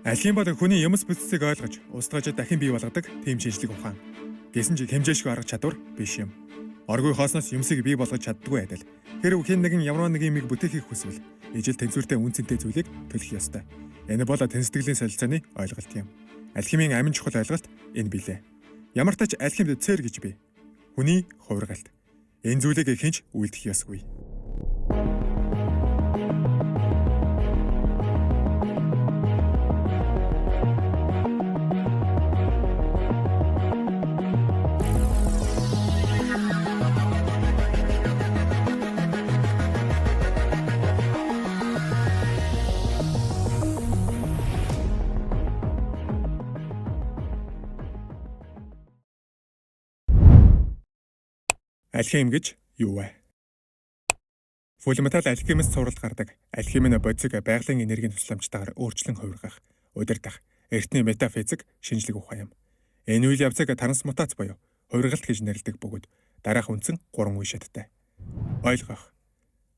Алхим бол хүний юмс бүтцийг ойлгож, устгаж дахин бий болгодог тийм шинжлэх ухаан. Гэсэн ч хэмжээшгүй арга чадвар биш юм. Оргүй хоосноос юмсыг бий болгож чаддгүй адил. Хэрв хэн нэгэн ямар нэгэн юмыг бүтээхийг хүсвэл ижил тэнцвэртэй үн цэнтэй зүйлийг төлөх ёстой. Энэ бол тэнцэтгэлийн солилцооны ойлголт юм. Алхимийн амин чухал ойлголт энэ билээ. Ямар тач алхимд цэр гэж бий. Хүний хувиргалт. Энэ зүйлийг хинч үлдэх ёсгүй. Алхим гэж юу вэ? Фундаментал алхимээс суралт гардаг. Алхим нь бодисыг байгалийн энергийн тусламжтайгаар өөрчлөн хувиргах, удирдах, эртний метафизик шинжлэх ухаан юм. Энэ үйл явцыг трансмутац буюу хувиргалт гэж нэрлэдэг бөгөөд дараах үндсэн 3 үе шаттай. Ойлгох.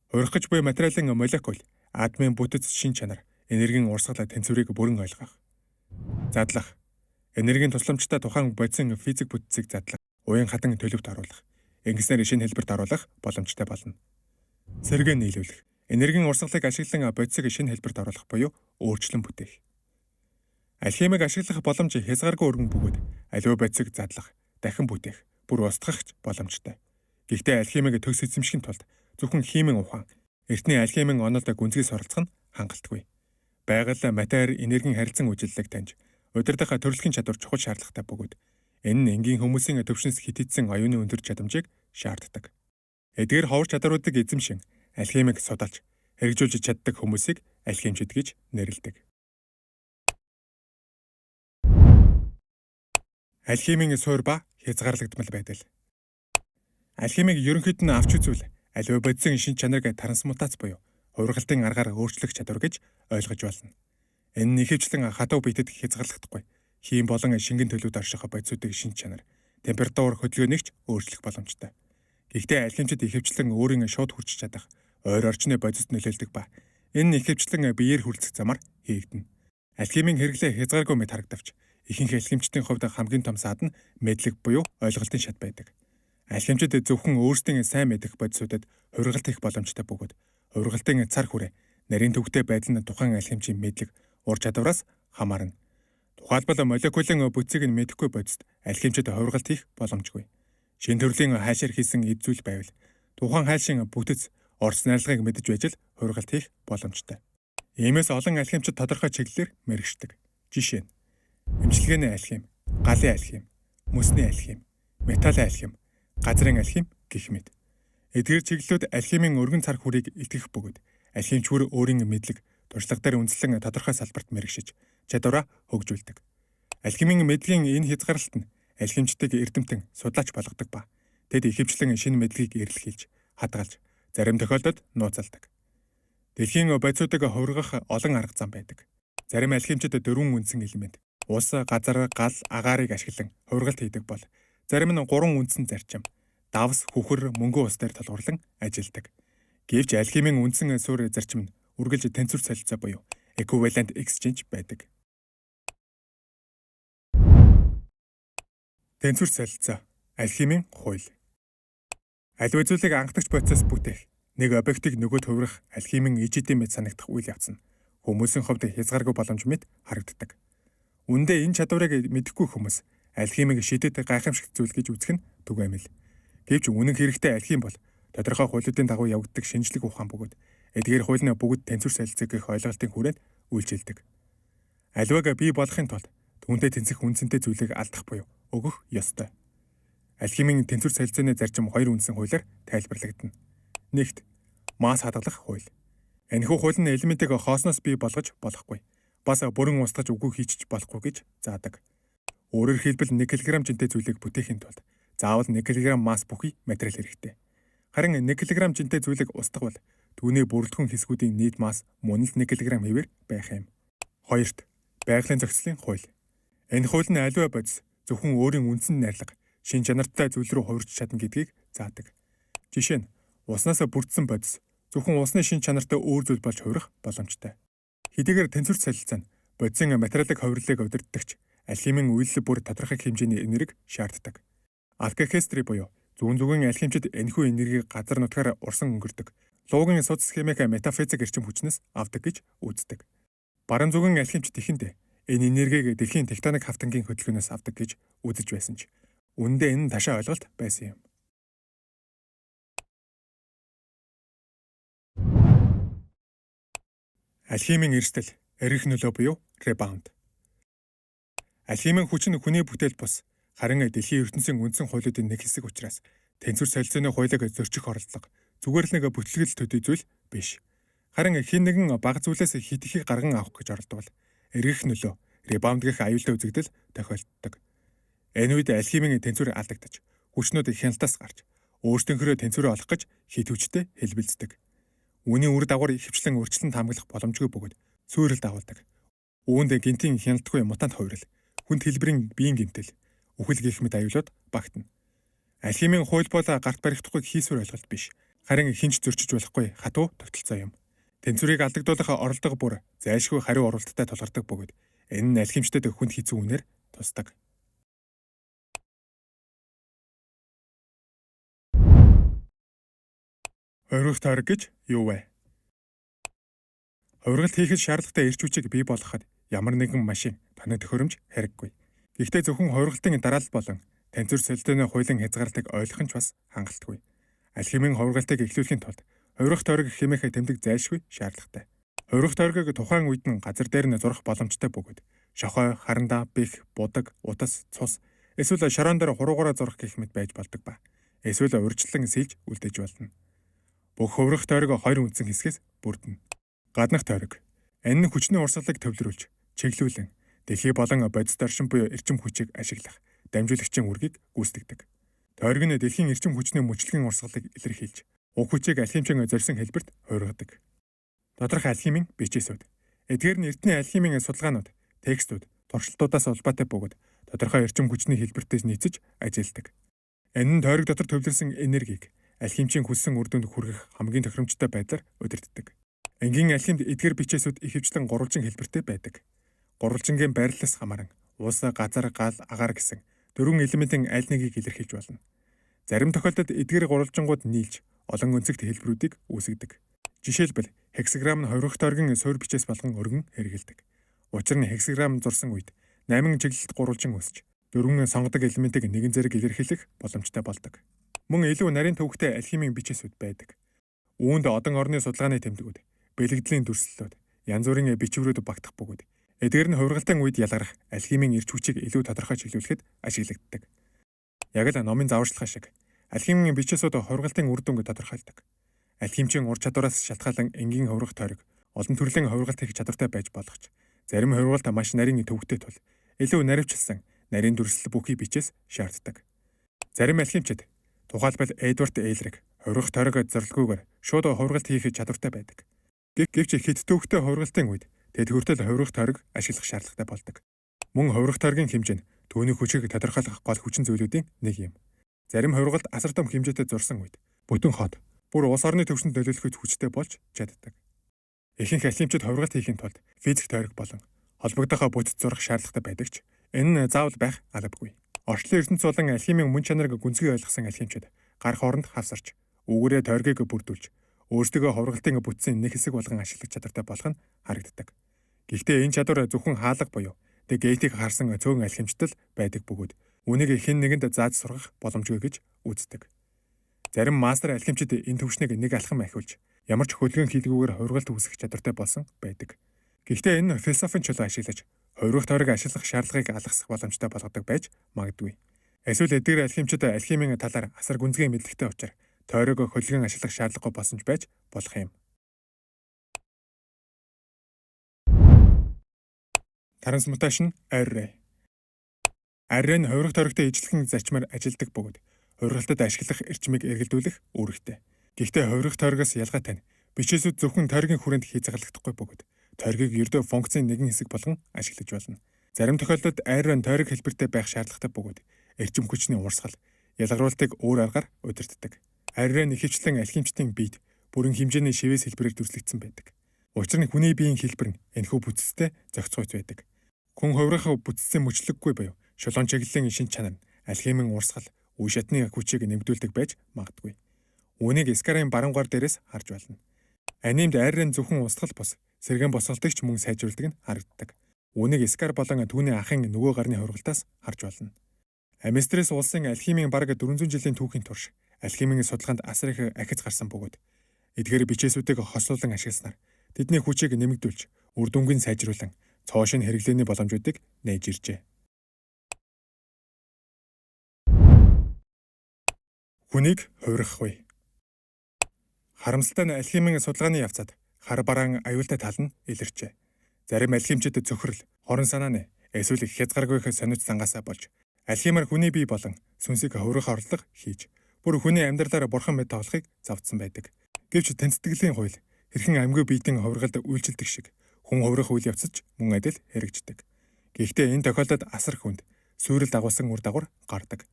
Хувирах гэж буй материалын молекул, атомын бүтэц шин чанар, энергийн урсгал тэнцвэрийг бүрэн ойлгох. Задлах. Энергийн тусламжтай тухайн бодисын физик бүтцийг задлах, уян хатан төлөвт оруулах, ингэснээр шинэ хэлбэрт оруулах боломжтой болно. Сэргээ нийлүүлэх. Энергийн урсгалыг ашиглан бодисыг шинэ хэлбэрт оруулах буюу өөрчлөн бүтээх. Алхимыг ашиглах боломж хязгааргүй өргөн бөгөөд аливаа бодисыг задлах, дахин бүтээх, бүр устгах ч боломжтой. Гэхдээ алхимыг төгс эзэмшихийн тулд зөвхөн химийн ухаан, эртний алхимын онолд гүнзгий суралцах нь хангалтгүй. Байгаль, матери, энергийн харилцан үйлчлэлийг таньж, удирдах төрөлхийн чадвар чухал шаардлагатай бөгөөд энэ нь энгийн хүмүүсийн төвшнөөс хитийдсэн оюуны өндөр чадамжийг шаарддаг. Эдгээр ховор чадваруудыг эзэмшин алхимыг судалж, хэрэгжүүлж чаддаг хүмүүсийг алхимчид гэж нэрлэдэг. Алхимийн суурь ба хязгаарлагдмал байдал. Алхимыг ерөнхийд нь авч үзвэл аливаа бодисын шин чанарыг трансмутац буюу хувиргалтын аргаар өөрчлөх чадвар гэж ойлгож байна. Энэ нь ихэвчлэн хатуу биетэд хязгаарлагдахгүй. Хийм болон шингэн төлөвд орших бодисуудыг шин чанар, температур хөдөлгөөнийг ч өөрчлөх боломжтой. Гэхдээ алхимчид ихэвчлэн өөрийн шууд хүрч чадах ойр орчны бодист нөлөөлдөг ба энэ нь ихэвчлэн биеэр хүрэлцэх замаар хийгдэнэ. Алхимийн хэрэглээ хязгааргүй мэт харагдавч ихэнх алхимчдын хувьд хамгийн том саад нь мэдлэг буюу ойлголтын шат байдаг. Алхимчид зөвхөн өөрсдийн сайн мэдэх бодисуудад хувиргалт хийх боломжтой бөгөөд хувиргалтын цар хүрээ, нарийн төвхтэй байдал нь тухайн алхимчийн мэдлэг, ур чадвараас хамаарна. Тухайлбал молекулын бүтцийг нь мэдэхгүй бодист алхимчид хувиргалт хийх боломжгүй. Шинэ төрлийн хайшаар хийсэн эд зүйл байвал тухайн хайлшин бүтэц орц найрлагыг мэдэж байж л хувиргалт хийх боломжтой. Иймээс олон алхимчид тодорхой чиглэлээр мэргэшдэг. Жишээ нь эмчилгээний алхим, галын алхим, мөсний алхим, металлын алхим, газрын алхим гэх мэт. Эдгээр чиглэлүүд алхимын өргөн цар хүрийг итгэх бөгөөд алхимч бүр өөрийн мэдлэг, туршлага дээр үндэслэн тодорхой салбарт мэргэшиж чадвараа хөгжүүлдэг. Алхимын мэдлэгийн энэ хязгаарлалт нь алхимчдыг эрдэмтэн судлаач болгодог ба тэд ихэвчлэн шинэ мэдлэгийг эрэлхийлж, хадгалж, зарим тохиолдолд нууцалдаг. Дэлхийн бодисуудыг хувиргах олон арга зам байдаг. Зарим алхимчид дөрвөн үндсэн элемент ус, газар, гал, агаарыг ашиглан хувиргалт хийдэг бол зарим нь гурван үндсэн зарчим давс, хүхэр, мөнгөн ус дээр тулгуурлан ажилладаг. Гэвч алхимын үндсэн суурь зарчим нь үргэлж тэнцвэр солилцоо буюу equivalent exchange байдаг. Тэнцвэр солилцоо алхимийн хууль. Аливаа зүйлийг анхдагч бодисоос бүтээх, нэг объектыг нөгөөд хувирах алхимын ижидийн мэт санагдах үйл явц нь хүмүүсийн хувьд хязгааргүй боломж мэт харагддаг. Үндэ энэ чадварыг мэдэхгүй хүмүүс алхимыг шидэт гайхамшигт зүйл гэж үзэх нь түгээмэл. Гэвч үнэн хэрэгтээ алхим бол тодорхой хуулиудын дагуу явагддаг шинжлэх ухаан бөгөөд эдгээр хууль нь бүгд тэнцвэр солилцоо гэх ойлголтын хүрээнд үйлчилдэг. Аливааг бий болгохын тулд түүнтэй тэнцэх үндсэнтэй зүйлийг алдах буюу өгөх ёстой. Алхимын тэнцвэр солилцооны зарчим хоёр үндсэн хуулиар тайлбарлагдана. Нэгт, масс хадгалах хууль. Энэхүү хууль нь элементийг хоосноос бий болгож болохгүй. Бас бүрэн устгаж үгүй хийчих болохгүй гэж заадаг. Өөрөөр хэлбэл 1 кг жинтэй зүйлийг бүтээхийн тулд заавал 1 кг масс бүхий материал хэрэгтэй. Харин 1 кг жинтэй зүйлийг устгавал түүний бүрэлдэхүүн хэсгүүдийн нийт масс мөн л 1 кг хэвээр байх юм. Хоёрт, байгалийн зохицлын хууль. Энэ хууль нь аливаа бодис зөвхөн өөрийн үндсэн найрлага, шин чанартай зүйл рүү хувирч чадна гэдгийг заадаг. Жишээ нь уснаас бүрдсэн бодис зөвхөн усны шин чанартай өөр зүйл болж хувирах боломжтой. Хэдийгээр тэнцвэр солилцоо нь Бодисын материалын хувирлыг удирдахч алхимийн үйлдэл бүр тодорхой хэмжээний энерги шаарддаг. Алкахестри буюу зүүн зүгийн алхимчид энэхүү энергийг газар нутгаар урсан өнгөрдөг. Луугийн суд схемийг метафизик эрчим хүчнээс авдаг гэж үздэг. Баруун зүгийн алхимчид ихэндээ энэ энергийг дэлхийн тектоник хавтангийн хөдөлгөөнөөс авдаг гэж үзэж байсан ч үнэндээ энэ нь ташаа ойлголт байсан юм. Алхимийн эрсдэл, эргэх нөлөө буюу ребаунд. Алхимийн хүч нь хүний бүтээл бус харин дэлхийн ертөнцийн үндсэн хуулиудын нэг хэсэг учраас тэнцвэр солилцооны хуулийг зөрчих оролдлого зүгээр л нэг бүтлгэл төдий зүйл биш. Харин хэн нэгэн бага зүйлээс хит ихийг гарган авах гэж оролдвол эргэх нөлөө, ребаунд гэх аюултай үзэгдэл тохиолддог. Энэ үед алхимийн тэнцвэр алдагдаж, хүчнүүд хяналтаас гарч, өөрсдийнхөө тэнцвэрээ олох гэж хит хүчтэй хэлбэлздэг. Үүний үр дагавар ихэвчлэн өөрчлөн таамаглах боломжгүй бөгөөд сүйрэл дагуулдаг. Үүнд гэнтийн хяналтгүй мутант хувирал, хүнд хэлбэрийн биеийн гэмтэл, үхэл гэх мэт аюулууд багтана. Алхимийн хууль бол гарт баригдахгүй хийсвэр ойлголт биш. Харин хэн ч зөрчиж болохгүй хатуу тогтолцоо юм. Тэнцвэрийг алдагдуулах оролдого бүр зайлшгүй хариу урвалттай тулгардаг бөгөөд энэ нь алхимчдад хүнд хэцүү үнээр тусдаг. Хувиргах тойрог гэж юу вэ? Хувиргалт хийхэд шаардлагатай эрч хүчийг бий болгоход ямар нэгэн машин, таны төхөөрөмж хэрэггүй. Гэхдээ зөвхөн хувиргалтын дараалал болон тэнцвэр солилцооны хуулийн хязгаарлалтыг ойлгох нь ч бас хангалтгүй. Алхимийн хувиргалтыг эхлүүлэхийн тулд хувирах тойрог хэмээх тэмдэг зайлшгүй шаардлагатай. Хувирах тойргийг тухайн үед нь газар дээр нь зурах боломжтой бөгөөд шохой, харандаа, бэх, будаг, утас, цус эсвэл шороон дээр хуруугаараа зурах гэх мэт байж болдог ба. Эсвэл урьдчилан сэлж үлдээж болно. Бүх хувирах тойрог хоёр үндсэн хэсгээс бүрдэнэ. Гаднах тойрог. Энэ нь хүчний урсгалыг төвлөрүүлж, чиглүүлэн дэлхий болон бодит оршин буюу эрчим хүчийг ашиглах дамжуулагчийн үүргийг гүйцэтгэдэг. Тойрог нь дэлхийн эрчим хүчний мөчлөгийн урсгалыг илэрхийлж, уг хүчийг алхимчин зорьсон хэлбэрт хувиргадаг. Доторх алхимийн бичээсүүд. Эдгээр нь эртний алхимийн судалгаанууд, текстүүд, туршилтуудаас улбаатай бөгөөд тодорхой эрчим хүчний хэлбэртэй нийцэж ажилладаг. Энэ нь тойрог дотор төвлөрсөн энергийг алхимчийн хүссэн үр дүнд хүргэх хамгийн тохиромжтой байдлаар удирддаг. Энгийн алхимд эдгээр бичээсүүд ихэвчлэн гурвалжин хэлбэртэй байдаг. Гурвалжингийн байрлалаас хамааран ус, газар, гал, агаар гэсэн дөрвөн элементийн аль нэгийг илэрхийлж болно. Зарим тохиолдолд эдгээр гурвалжингууд нийлж олон өнцөгт хэлбэрүүдийг үүсгэдэг. Жишээлбэл, хексаграм нь хувирах тойргийн суурь бичээс болгон өргөн хэрэгэлдэг. Учир нь хексаграм зурсан үед 8 чиглэлт гурвалжин үүсч дөрвөн сонгодог элементийг нэгэн зэрэг илэрхийлэх боломжтой болдог. Мөн илүү нарийн төвөгтэй алхимийн бичээсүүд байдаг. Үүнд одон орны судалгааны тэмдгүүд, бэлгэдлийн дүрслэлүүд, янз бүрийн бичвэрүүд багтах бөгөөд эдгээр нь хувиргалтын үед ялгарх алхимийн эрч хүчийг илүү тодорхой чиглүүлэхэд ашиглагддаг. Яг л номын зааварчилгаа шиг алхимийн бичээсүүд хувиргалтын үр дүнг тодорхойлдог. Алхимчийн ур чадвараас шалтгаалan энгийн хувирах тойрог олон төрлийн хувиргалт хийх чадвартай байж болох ч зарим хувиргалт маш нарийн төвөгтэй тул илүү наривчлсан нарийн дүрслэл бүхий бичээс шаарддаг. Зарим алхимчид тухайлбал Эдвард Эйлрик хувирах тойрог зорилггүйгээр шууд хувиргалт хийх чадвартай байдаг. Гэвч хэд төвөгтэй хувиргалтын үед тэд хүртэл хувирах тойрог ашиглах шаардлагатай болдог. Мөн хувирах тойргийн хэмжээ нь түүний хүчийг тодорхойлох гол хүчин зүйлүүдийн нэг юм. Зарим хувиргалт асар том хэмжээтэй зурсан үед бүтэн хот бүр улс орны түвшинд нөлөөлөх хүчтэй болж чаддаг. Ихэнх алхимчид хувиргалт хийхин тулд физик тойрог болон холбогдох бүтц зурах шаардлагатай байдаг ч энэ нь заавал байх албагүй. Орчлон ертөнц болон алхимийн мөн чанарыг гүнзгий ойлгосон алхимчид гар хооронд хавсарч үүгээрээ тойргийг бүрдүүлж өөрсдөө хувиргалтын бүтцийн нэг хэсэг болгон ашиглах чадвартай болох нь харагддаг. Гэхдээ энэ чадвар зөвхөн хаалга буюу The Gate-ийг харсан цөөн алхимчдал байдаг бөгөөд үүнийг хэн нэгэнд зааж сургах боломжгүй гэж үздэг. Зарим мастер алхимчид энэ түвшнийг нэг алхам ахиулж ямар ч хөдөлгөөн хийлгүүгээр хувиргалт үүсгэх чадвартай болсон байдаг. Гэхдээ энэ философийн чөлөө ашиглаж хувирах тойрог ашиглах шаардлагыг алгасах боломжтой болгодог байж магадгүй. Эсвэл эдгээр алхимчид алхимийн талаар асар гүнзгий мэдлэгтэй учраас тойрог хөдөлгөөн ашиглах шаардлагагүй болсон ч байж болох юм. Трансмуташн Array. Array нь хувирах тойрогтой ижилхэн зарчмаар ажилладаг бөгөөд хувиргалтад ашиглах эрчмийг эргэлдүүлэх үүрэгтэй. Гэхдээ хувирах тойрогоос ялгаатай нь бичээсүүд зөвхөн тойргийн хүрээнд хязгаарлагдахгүй бөгөөд тойргийг ердөө функцийн нэгэн хэсэг болгон ашиглаж болно. Зарим тохиолдолд Array нь тойрог хэлбэртэй байх шаардлагатай бөгөөд эрчим хүчний урсгал, ялгаруулалтыг өөр аргаар удирддаг. Array нь ихэвчлэн алхимчдын биед бүрэн хэмжээний шивээс хэлбэрээр дүрслэгдсэн байдаг. Учир нь хүний биеийн хэлбэр нь энэхүү бүтцтэй зохицгойц байдаг. Хүн хувирах бүтцийн мөчлөггүй буюу шулуун чиглэлийн шинж чанар нь алхимийн урсгал, үе шатны хүчийг нэмэгдүүлдэг байж магадгүй. Үүнийг Скарын баруун гар дээрээс харж байна. Анимд айрын зөвхөн устгал бус сэргэн босголтыг ч мөн сайжруулдаг нь харагддаг. Үүнийг Скар болон түүний ахын нөгөө гарны хувиргалтаас харж байна. Амистрис улсын алхимийн бараг 400 жилийн түүхийн турш алхимийн судалгаанд асар их ахиц гарсан бөгөөд эдгээр бичээсүүдийг хослуулан ашигласнаар тэдний хүчийг нэмэгдүүлж, үр дүнгийг сайжруулан цоо шинэ хэрэглээний боломжуудыг нээж иржээ. Хүнийг хувиргахгүй. Харамсалтай нь алхимийн судалгааны явцад хар бараан аюултай тал нь илэрчээ. Зарим алхимчид цөхрөл, хорон санааны эсвэл хязгааргүй сониуч зангаасаа болж алхимаар хүний бие болон сүнсийг хувиргах орлого хийж бүр хүний амьдралаар бурхан мэд тоглохыг зовдсон байдаг. Гэвч тэнцэтгэлийн хууль хэрхэн амьгүй биетэн хувиргалд үйлчилдэг шиг хүн хувирах үйл явцад мөн адил хэрэгждэг. Гэхдээ энэ тохиолдолд асар хүнд сүйрэл дагуулсан үр дагавар гардаг.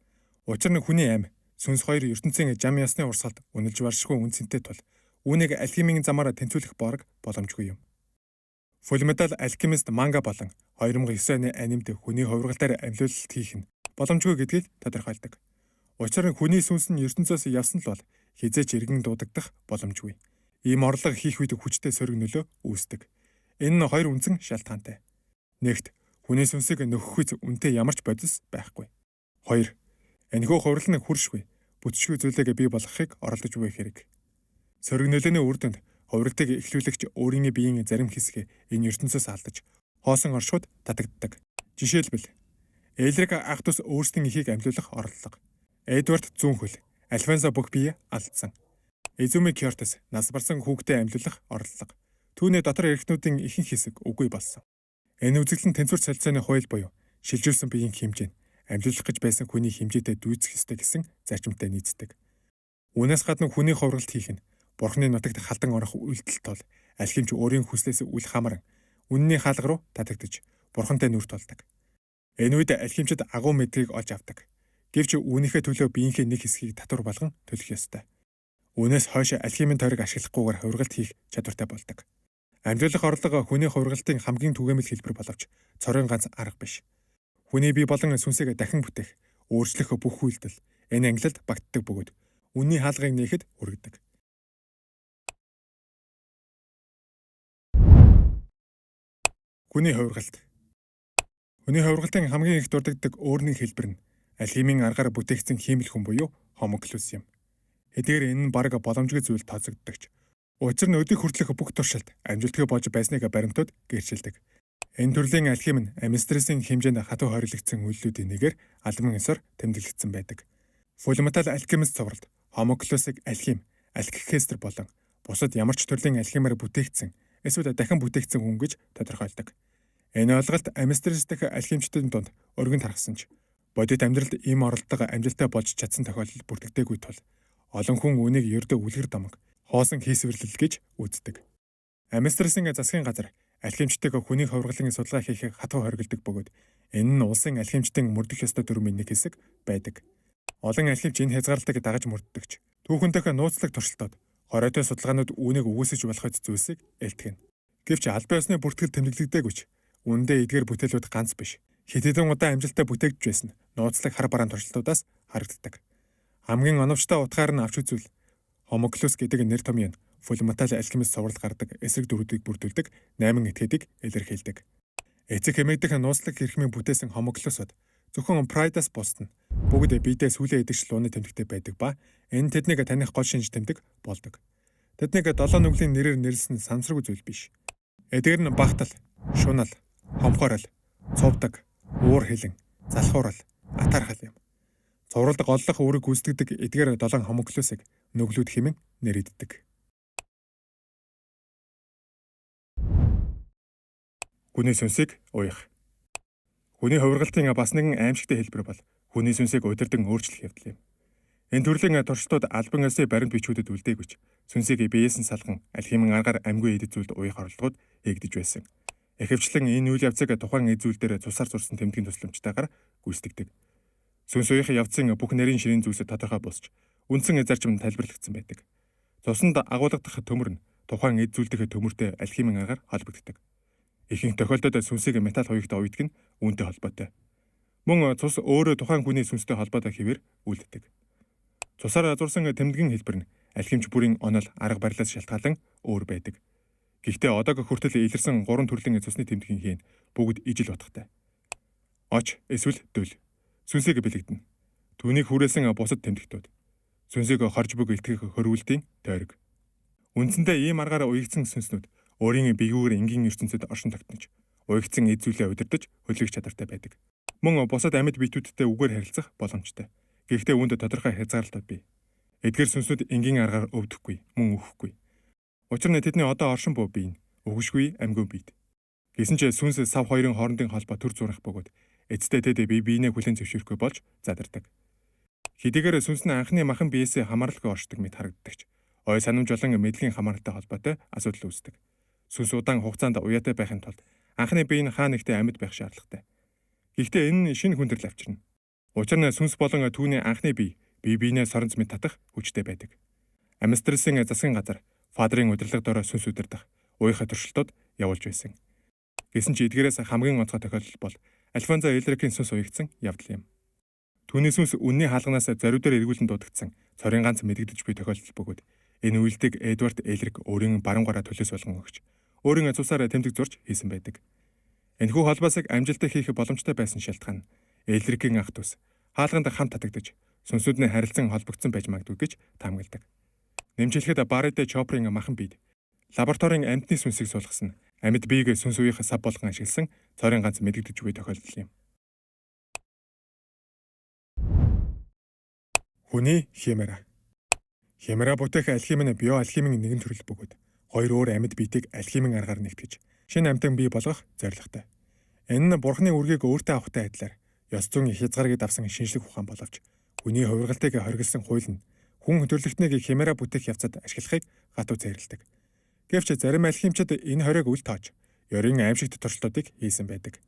Учир нь хүний ам сүнс хоёр ертөнцийн жам ясны урсгалд үнэлж баршгүй үн цэнтэй тул үүнийг алхимийн замаар тэнцвүүлэх борог боломжгүй юм. Fullmetal Alchemist манга болон 2009 оны анимд хүний хувиргалтаар амьлуулалт хийх нь боломжгүй гэдгийг тодорхойлдог. Учир нь хүний сүнс нь ертөнцөөс явсан л бол хэзээ ч эргэн дуудагдах боломжгүй. Ийм орлого хийх үед хүчтэй сөрөг нөлөө үүсдэг. Энэ нь хоёр үндсэн шалтгаантай. Нэгт, хүний сүнсийг нөхөх үз үнэтэй ямар ч бодис байхгүй. Хоёр, энэхүү хувирал нь хөршгүй, бүтшгүй зүйлийг бий болгохыг оролдож буй хэрэг. Сөрөг нөлөөний үр дүнд хувиралтыг эхлүүлэгч өөрийн биеийн зарим хэсгээ энэ ертөнцөөс алдаж, хоосон оршихуйд татагддаг. Жишээлбэл, Элрик ах дүүс өөрсдийн эхийг амьлуулах оролдлого. Эдвард зүүн хөл, Альфонсо бүх бие алдсан. Изуми Кёртес нас барсан хүүхдээ амьлуулах оролдлого. Түүний дотор эрхтнүүдийн ихэнх хэсэг үгүй болсон. Энэ үзэгдэл нь тэнцвэр солилцооны хууль буюу шилжүүлсэн биеийн хэмжээ нь амьлуулах гэж байсан хүний хэмжээтэй дүйцэх ёстой гэсэн зарчимтай нийцдэг. Үүнээс гадна хүний хувиргалт хийх нь бурхны нутагт халдан орох үйлдэл тул алхимч өөрийн хүслээс үл хамааран үнний хаалга руу татагдаж бурхантай нүр тулдаг. Энэ үед алхимчид агуу мэдрийг олж авдаг. Гэвч үүнийхээ төлөө биеийнхээ нэг хэсгийг татвар болгон төлөх ёстой. Үүнээс хойш алхимын тойрог ашиглахгүйгээр хувиргалт хийх чадвартай болдог. Амьлуулах орлого хүний хувиргалтын хамгийн түгээмэл хэлбэр боловч цорын ганц арга биш. Хүний бие болон сүнсийг дахин бүтээх, өөрчлөх бүх үйлдэл энэ ангилалд багтдаг бөгөөд үнний хаалгыг нээхэд хүргэдэг. Хүний хувиргалт. Хүний хувиргалтын хамгийн их дурддагддаг өөр нэг хэлбэр нь алхимийн аргаар бүтээгдсэн хиймэл хүн буюу homunculus юм. Эдгээр энэ нь бараг боломжгүй зүйл тооцогддог ч. Учир нь өдийг хүртэлх бүх туршилт амжилтгүй болж байсныг баримтууд гэрчилдэг. Энэ төрлийн алхим нь амистресийн хэмжээнд хатуу хориглогдсон үйлдэлүүдийн нэгээр албан ёсоор тэмдэглэгдсэн байдаг. Fullmetal Alchemist цувралд homunculus-ыг алхим, алхикестр болон бусад ямар ч төрлийн алхимаар бүтээгдсэн эсвэл дахин бүтээгдсэн хүн гэж тодорхойлдог. Энэ ойлголт амистрес дэх алхимчдын дунд өргөн тархсан ч бодит амьдралд ийм оролдлого амжилттай болж чадсан тохиолдол бүртгэдэггүй тул олон хүн үүнийг ердөө үлгэр домог, хоосон хийсвэрлэл гэж үздэг. Амистресын засгийн газар алхимчдыг хүний хувиргалын судалгаа хийхийг хатуу хориглодог бөгөөд энэ нь улсын алхимчдын мөрдөх ёстой дүрмийн нэг хэсэг байдаг. Олон алхимч энэ хязгаарлалтыг дагаж мөрддөг ч түүхэнтэйхээ нууцлаг туршилтууд хориотой судалгаанууд үүнийг үгүйсэж болох зүйлсийг элтгэнэ. Гэвч албан ёсны бүртгэл тэмдэглэгдээгүй ч үнэндээ эдгээр бүтээлүүд ганц биш. Хэд хэдэн удаа амжилттай бүтээгдэж байсан нууцлаг хар бараан туршилтуудаас харагддаг. Хамгийн оновчтой утгаар нь авч үзвэл Homunculus гэдэг нэр томьёо нь Fullmetal Alchemist цуврал гардаг эсрэг дүрүүдийг бүрдүүлдэг 8 этгээдийг илэрхийлдэг. Эцэг хэмээгдэх нууцлаг эрхмийн бүтээсэн Homunculus-ууд зөвхөн Pride-аас бусад нь бүгд биедээ сүлээ идэгч лууны тэмдэгтэй байдаг ба энэ тэднийг таних гол шинж тэмдэг болдог. Тэднийг долоо нүглийн нэрээр нэрлсэн санамсаргүй зүйл биш. Эдгээр нь багтал, шунал, хомхорол, цувдаг, уур хилэн, залхуурал, атаархал юм. Цувралд голлох үүрэг гүйцэтгэдэг эдгээр долоон homunculus-ыг нүглүүд хэмээн нэрийддэг. Хүний сүнсийг уях. Хүний хувиргалтын бас нэгэн аимшигтай хэлбэр бол хүний сүнсийг удирдан өөрчлөх явдал юм. Энэ төрлийн туршилтууд албан ёсны баримт бичгүүдэд үлдээгүйч сүнсийг биеэс нь салган алхимын аргаар амьгүй эд зүйлд уях оролдлогод хийгдэж байсан. Ихэвчлэн энэ үйл явцыг тухайн эд зүйл дээр цусаар зурсан тэмдгийн тусламжтайгаар гүйцэтгэдэг. Сүнс уях явцын бүх нарийн ширийн зүйлсэд тодорхой босч үндсэн зарчим тайлбарлагдсан байдаг. Цуснд агуулгадах төмөр нь тухайн эд зүйл дэх төмөртэй алхимийн аргаар холбогддог. Ихэнх тохиолдолд сүнсийг металл хуягт уйддаг нь үүнтэй холбоотой. Мөн цус өөрөө тухайн хүний сүнстэй холбоотой хэвээр үлддэг. Цусаар зурсан тэмдгэн хэлбэр нь алхимч бүрийн онол арга барилаас шалтгаалan өөр байдаг. Гэхдээ одоог хүртэл илэрсэн 3 төрлийн цусны тэмдгийн хийн бүгд ижил утгатай. Оч эсвэл дөл сүнсийг бэлэгдэнэ. Түүнийг хүрээсэн бусад тэмдэгтүүд. Сүнсийг хорж бүг илтгэх хөрвүүлтийн тойрог. Үндсэндээ ийм аргаар уягдсан сүнснүүд өөрийн биеүүгээр энгийн ертөнцид оршин тогтнож, уягдсан эд зүйлээ удирдах хөдөлгөх чадвартай байдаг. Мөн бусад амьд биетүүдтэй үгээр харилцах боломжтой. Гэхдээ үүнд тодорхой хязгаарлалтууд бий. Эдгээр сүнснүүд энгийн аргаар өвдөхгүй, мөн үхэхгүй. Учир нь тэдний одоо оршин буй бие нь үхэшгүй амьгүй биет. Гэсэн ч сүнс сав хоёрын хоорондын холбоо төр зурах бөгөөд эцэстээ тэд бие биенээ хүлээн зөвшөөрөхгүй болж задардаг. Хэдийгээр сүнс нь анхны махан биесээ хамааралгүй оршдог мэт харагддаг ч ой санамж болон мэдлэгийн хамааралтай холбоотой асуудал үүсдэг. Сүнс удаан хугацаанд уяатай байхын тулд анхны бие нь хаа нэгтээ амьд байх шаардлагатай. Гэхдээ энэ нь шинэ хүндрэл авчирна. Учир нь сүнс болон түүний анхны бие бие биенээ соронз мэт татах хүчтэй байдаг. Амстерсын засгийн газар Фадрын удирдлага дор сүнс удирдах уяхаа туршилтууд явуулж байсан. Гэсэн ч эдгээрээс хамгийн онцгой тохиолдол бол Альфонзо Элрикийн сүнс уягдсан явдал юм. Түүний сүнс үнний хаалганаас зориудаар эргүүлэн дуудагдсан цорын ганц мэдэгдэж буй тохиолдол бөгөөд энэ үйлдэлийг Эдвард Элрик өөрийн баруун гараа төлөөс болгон өгч өөрийн цусаар тэмдэг зурж хийсэн байдаг. Энэхүү холбоосыг амжилттай хийх боломжтой байсан шалтгаан нь Элрикийн ах дүүс хаалганд хамт татагдаж сүнсүүд нь харилцан холбогдсон байж магадгүй гэж таамагладаг. Нэмж хэлэхэд Барри Д. Чопрын махан биед лабораторийн амьтны сүнсийг суулгасан амьд биеийг сүнс үеийнхээ сав болгон ашигласан цорын ганц мэдэгдэж буй тохиолдол юм. Хүний химера. Химера бүтээх алхим нь биоалхимийн нэгэн төрөл бөгөөд хоёр өөр амьд биетийг алхимийн аргаар нэгтгэж шинэ амьтан бий болгох зорилготой. Энэ нь бурхны үргийг өөртөө авахтай адилаар ёс зүйн хязгаарыг давсан шинжлэх ухаан боловч хүний хувиргалтыг хориглосон хууль нь хүн төрөлхтнийг химера бүтээх явцад ашиглахыг гатуу цэрлэдэг. Гэвч зарим алхимчид энэ хориог үл тоож ёрийн аимшигт туршилтуудыг хийсэн байдаг.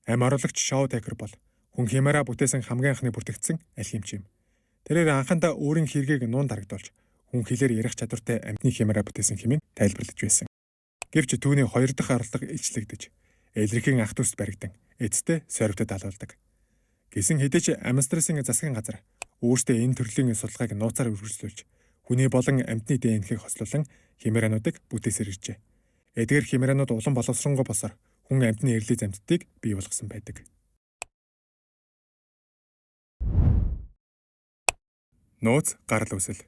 Ам оруулагч Шоу Такер бол хүн химера бүтээсэн хамгийн анхны бүртгэгдсэн алхимч юм. Тэрээр анхандаа өөрийн хэргийг нуун дарагдуулж хүн хэлээр ярих чадвартай амьтны химера бүтээсэн хэмээн тайлбарлаж байсан. Гэвч түүний хоёр дахь орлого илчлэгдэж Элрикийн ах дүүст баригдан эцэстээ сорвтод алуулдаг. Гэсэн хэдий ч Амстерсын засгийн газар өөрсдөө энэ төрлийн судалгааг нууцаар үргэлжлүүлж хүний болон амьтны ДНХ-г хослуулан химерануудыг бүтээсээр иржээ. Эдгээр химеранууд улам боловсронгуй босоор хүн амьтны эрэлий замттыг бий болгосон байдаг. Нууц гарал үүсэл.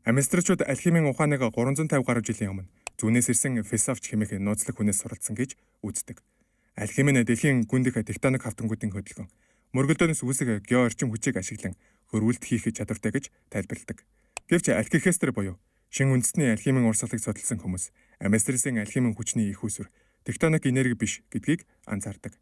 Амстерчууд алхимийн ухааныг 350 гаруй жилийн өмнө зүүнээс ирсэн философч хэмээх нууцлаг хүнээс суралцсан гэж үздэг. Алхим нь дэлхийн гүн дэх тектоник хавтангуудын хөдөлгөөн, мөргөлдөөнөөс үүсэх гео орчим хүчийг ашиглан хөрвүүлт хийх чадвартай гэж тайлбарладаг. Гэвч алхимистер буюу шин үндэсний алхимийн урсгалыг судалсан хүмүүс Амстерсын алхимийн хүчний их үүсвэр тектоник энерги биш гэдгийг анзаардаг.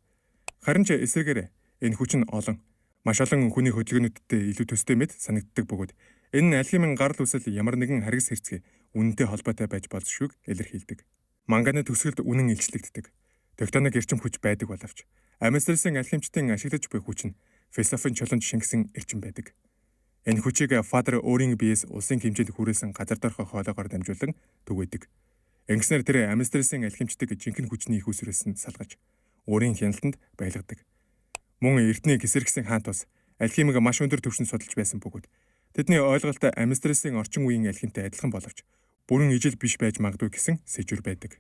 Харин ч эсрэгээр энэ хүч нь олон маш олон хүний хөдөлгөөнүүдтэй илүү төстэй мэт санагддаг бөгөөд энэ нь алхимийн гарал үүсэл ямар нэгэн харгас хэрцгий үнэнтэй холбоотой байж болзошгүйг илэрхийлдэг. Манганы төгсгөлд үнэн илчлэгддэг. Тектоник эрчим хүч байдаг боловч Амстерсын алхимчдын ашиглаж буй хүч нь философийн чулуунд шингэсэн эрчим байдаг. Энэ хүчийг Фадер өөрийн биеэс улсын хэмжээнд хүрээсэн газар доорх хоолоогоор дамжуулан түгээдэг. Ингэснээр тэр Амстерсын алхимчдыг жинхэнэ хүчний их үүсвэрээс нь салгаж өөрийн хяналтанд байлгадаг. Мөн эртний гисэргсэн хаан тус алхимыг маш өндөр түвшинд судалж байсан бөгөөд тэдний ойлголт Амстерсын орчин үеийн алхимтай адилхан боловч бүрэн ижил биш байж магадгүй гэсэн сэжүр байдаг.